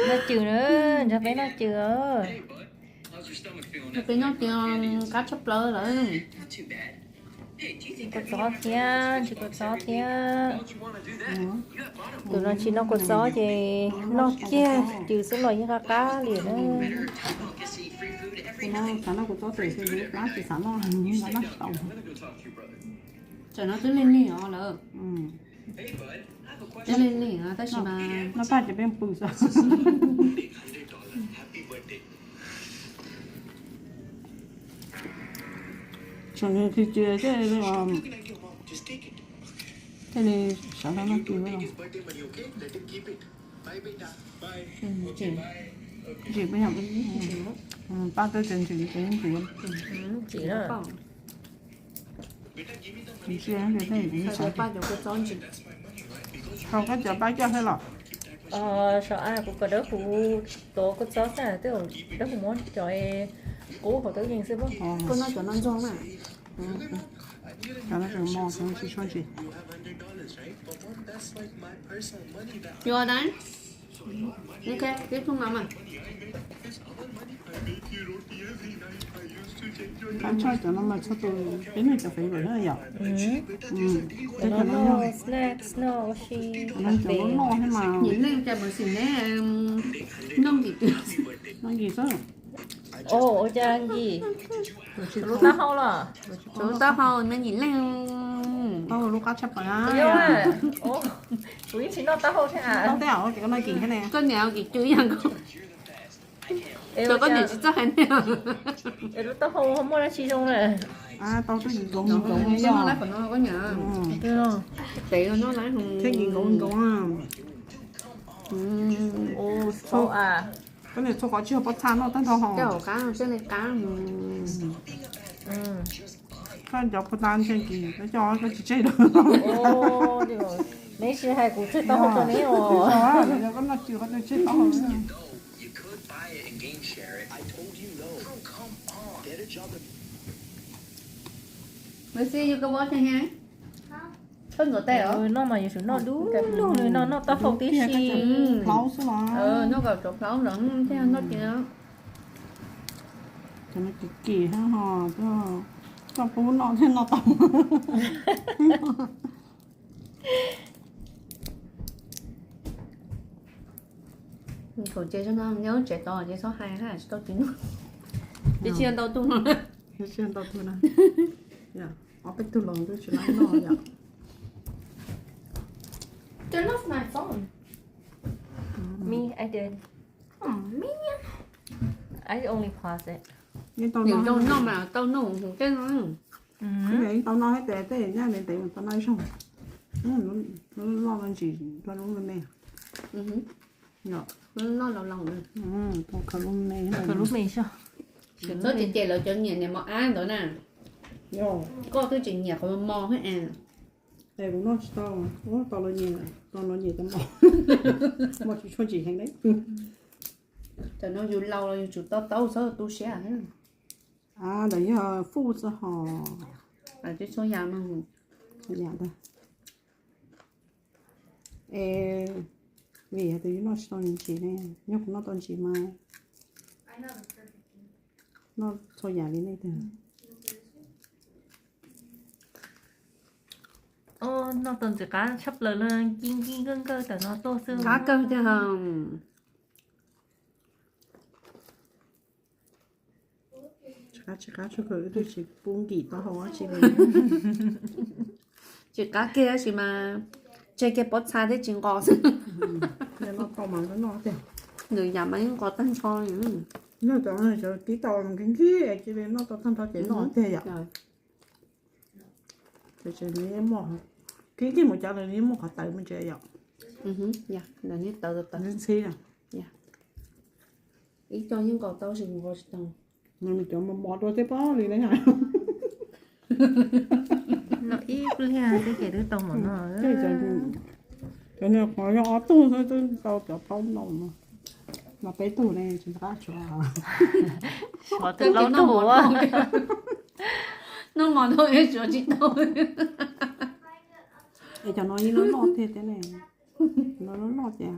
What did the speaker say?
Noj cws na, nrog peb noj cws. Nrog peb noj cws qab tshaj plaws lawm. Kua txob thiab, tsis kua txob thiab. Tus no tsis noj kua txob ces noj kiag cws xwb los yeej qab qab li na. Xav noj kua txob tes xwb, plab tsis xav noj, noj tsis tau. Tam no twb lig lig os lawm. Twb lig lig tab sis mas noj tag ces peb pw xwb. Tseem nws khi cia thiaj li sawv los noj cws. Ntsim peb yog pab teb ces ntsim ces ntsim. Ntsim na. Rau koj cov pab coj thiab los? Sov a, kuv kom dawb huv tuav kua txob xwb, twb dawb huv muab cov qub hauv tub yees xwb. Koj noj cov no ntxoog na. Cov no tseem mos, tsis tshua ntsim. Yuav dab? Ok, tiếp thu ngắn mà. Qab tshaj cov no mas txhua tus peb noj cov favorite na yom. Cov no noj snacks no ua si. Cov no cov loj loj thiab mas. Yim leej cas mas xim neb noj nkim twg? Noj nkim xwb. Ua cas nkim? Lub taub hau los? Lub taub hau me yim leej. Taub hau lub qab tshaj plaws. Kuv yeej tsis noj taub hau thiab. Koj niam kim cw ib yam nkaus. Koj niam tsis txawj hais tias lub taub hau muaj dab tsi zoo na. Tau twb nkaus nkaus no koj niam. Tes no thiab nkaus nkaus. Koj niam txhua qhov tsis yog pob txha noj tag nrho hos. Koj cov phu tas ntshai kis koj coj koj tsis tseg rau. Neb tsis hais kuv tseg taub hau rau neb os. Koj noj cws qhov twg tseg taub hau. Noj mas yuav tsum noj dub lug li no, noj taub hau tib si. Noj kom tsov plhaub los thiaj noj ces. Cov no kim kim thiab ho, koj pub noj thiaj noj tau. Thaum ces nyob tsev tos ces txhob hais hab tsis tau tsis noj. Ces tsis yog ntau tug no. Tsis yog ntau tug na. Ob peb tug los twb tsis noj yom. Turn off my phone. Me, I did. Oh man. I only pause it. Yeej tau noj mas tau noj hauv tej no. Yeej tau noj thiab tes tej nyab ntev ntev tau noj ib zaug. Loj no ntsim rau lub me me. Loj laus laus. Khaws lub me, khaws lub me xwb. Txhob ces ces lawv cov nyiam niam mos ab ntawd na. Koj twb tsis nyiam qhov mos mos thiab. Es kuv noj tsis tau, ua tau los nyiam, tau los nyiam cov mos. Mos tsis tshua ntsim heev li. Tam no yus laus los yus tsum to taub txhob tu siab. Ntawd yog fuj xwb hos. Twb txhua yam no. Txhua yam ntag. Es vim yog tias yus noj tsis tau ntsim ne, yog kuv noj tau ntsim mas noj txhua yam li nej tiag. Noj tau ntxim qab tshaj plaws li, ci nci nkawj nkawj tam no tuaj xwb. Qab kawg tiag. Tsis qab, tsis qab tshaj plaws, wb twb tsis pub nkim taub hau dab tsi li. Tsis qab kiag tab sis mas tseg kiag pob txha thiab tsis nqos xwb. Noj tau mas noj tiag. Nws yam mas yeej nqos tag nrho li. Noj cov, cov kib tau nqhis nqhis cia li noj tau tag nrho ces noj tiag yom. Ces nws yeej muaj, kib kiag mus cov nws yeej muaj qhov tawv me ntsis yom. Ntxhib ntxhib. Ib co yeej nqos tau sis nqos tsis tau. Nws cov mos mos dua tej pob li ne. Noj ib pliag xwb ces twb tau mos no. Cov niag qhov yog ob tug xwb twb tau cov plaub no. Mas peb tug ne tsis nqa tshuav. Tshuav twb plaub tug. Noj mos no tshuav tsis tau. Es cov no yeej loj loj tiag thiab ne. Loj loj loj ces